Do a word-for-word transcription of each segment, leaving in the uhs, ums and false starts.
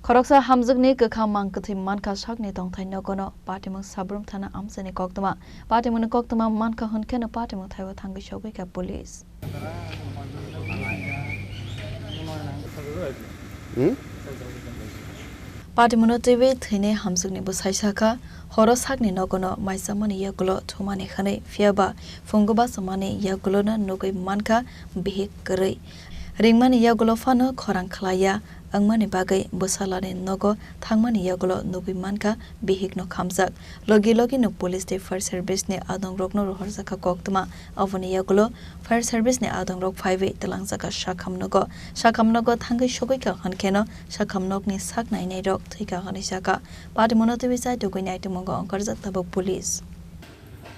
Khoroksa hamjwkni kwkha mang kwthwi mankha sakni tongthai nogono, patimung Sabrum thana amchaini koktwma. Patimungni koktwma mankha hwnkheno patimung thaibo thangwi sogwikha police. Hmm? Patimungno twiwi thwinai hamjwkni bwsai sakha, horo sakni nogono maisamani yagulo thumani hwnwi, phiyaba phungo bachomani yagulono nugwi mankha bihik kwrwi. Ringmani yagulo phano khorang khlaiya wngmani bagwi bwsalani nogo thangmani yagulo nugwi mankha bihikno khamjak. Logi logino police tei fire service ni adongrokno rohorjakha koktwma. Aboni yagulo fire service ni adongrok phaiwi twlangjakha sakham nogo. Sakham nogo thangwi sogwikha hwnkheno sakham nokni sak nainairok thwikha hwnwi sakha. Patimungno twiwi chaitugwi naitugmungo ongkhorjak tabuk police.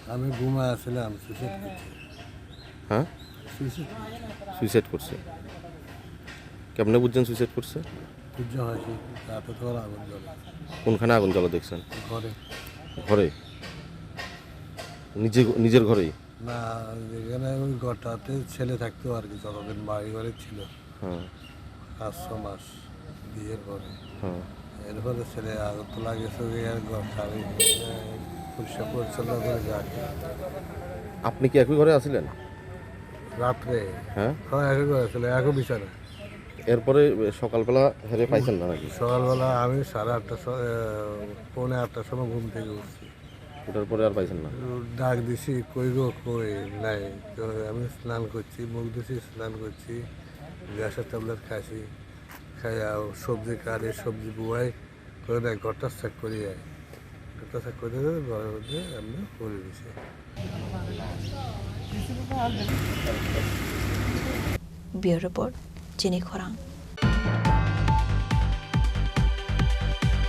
আমি ঘুমায় আছিলাম, সুইসাইড করছে। হ্যাঁ? সুইসাইড করছে। সুইসাইড করছে। কেমনে বুঝছেন সুইসাইড করছে? বুঝা হয়েছে, রাতে তো আগুন জ্বলে। কোনখানে আগুন জ্বলে দেখছেন? ঘরে। ঘরে? নিজে, নিজের ঘরেই? না, এখানে ওই ঘরটাতে ছেলে থাকতো আর কি, যতদিন বাড়ি ঘরে ছিল। হ্যাঁ। পাঁচ ছ মাস বিয়ের পরে। হ্যাঁ। এরপরে ছেলে আগরতলা গেছে, ওই আর ঘর ছাড়ি, এ, পরিষ্কার পরিচ্ছন্ন করে যায়। আপনি কি একই ঘরে আছিলেন? রাত্রে? হ্যাঁ। হ্যাঁ, একই ঘরে ছিল, একই বিছানা। এরপরে সকালবেলা হেরে পাইছেন না নাকি? সকালবেলা আমি সাড়ে আটটার সময়, এ, পৌনে আটটার সময় ঘুম থেকে উঠছি। ওঠার পরে আর পাইছেন না? ডাক দিছি, "কই গো, কই?" নাই। তো আমি স্নান করছি, মুখ ধুছি, স্নান করছি, গ্যাসের ট্যাবলেট খাইছি, খাইয়া সবজি কাটি, সবজি বুয়াই, করে নাই, ঘরটা চেক করি আয়। ঘরটা চেক করে দিয়ে ঘরের মধ্যে এমনি পড়ে দিছে। Bureau Report, Chini Khorang.